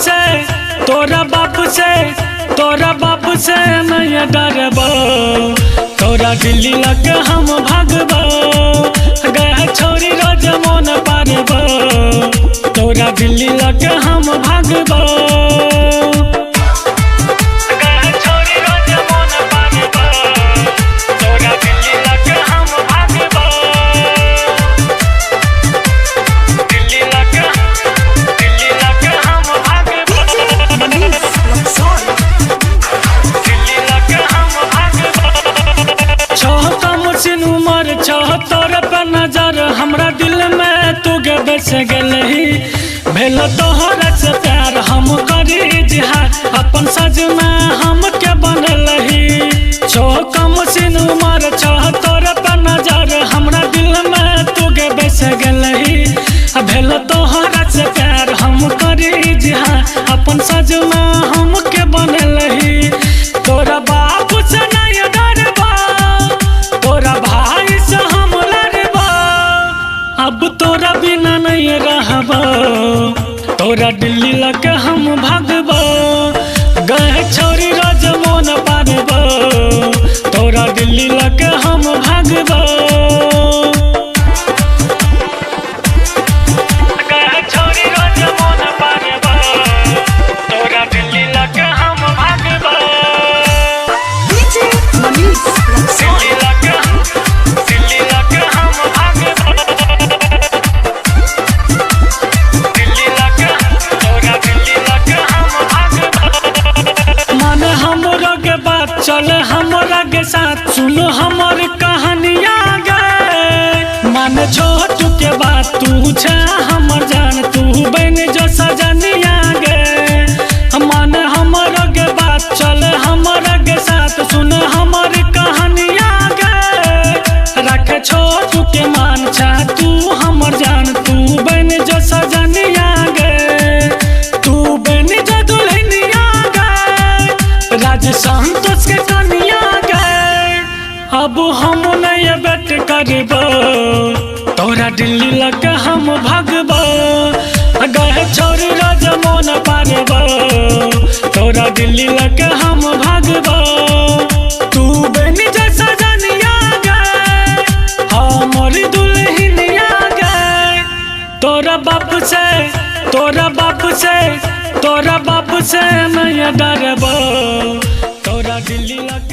से, तोरा बाप से, तोरा बाप से नहीं डरबो। तोरा दिल्ली लग हम भागबो, गए छोरी रोज मोन पारबो। तोरा दिल्ली लग हम भागबो, गए छोरी रोज मोन पारबो। तोरा दिल्ली लग हम भागबो, दिल्ली लग, दिल्ली लग हम भागबो। DJ Manish Luxor. Delhi लग हम भागबो। छह कम सिन उमर छह तोर पे नजर, हमरा दिल में तू गे बस गेलही। भेल तोहरा से प्यार हम करी जिहार, अपन सजना हम के बनलही। छह कम सिन उमर छह तोर पे नजर, हमरा दिल में तू गे बस गेलही। भेल तोहरा से प्यार हम करी जिहार, अपन सजना हम के बनलही। तोरा बाप से नहीं डरबा, तोरा भाई से हम लड़बा। अब तोरा बिना नहीं रहबो, तोरा दिल्ली लग हम भागबो। गए छोरी रोज मोन पारबो, तोरा दिल्ली लग हम भागबो। गए छोरी रोज मोन पारबो, तोरा दिल्ली लग हम भागबो। DJ Manish Luxor. Delhi लग, दिल्ली लग हम भागबो। दिल्ली लग, तोरा दिल्ली लग हम भागबो। मन हमरो के बात चल हमरा के साथ, सुनो हमर कहानिया गे। मन छोट के बात तू छा हमर जान, तू बन जो सजनिया गे। मन हमरो के बात चल हमरा के साथ, सुन हमर कहानिया गे। रख छोट के मान छा तू हमर जान, तू बन जो सजनिया गे। तू बन जो दुल्हनिया गे, राज संतोष के कनिया गे। अब हम नहीं बेट करबो, तोरा दिल्ली लग हम भागबो। गए छोरी रोज मोन पारबो, तोरा दिल्ली लग हम भागबो। तू बन जो सजनिया गे, हमर दुल्हनिया गे। तोरा बाप से, तोरा बाप से, तोरा बाप से नहीं डरबो। तोरा दिल्ली लग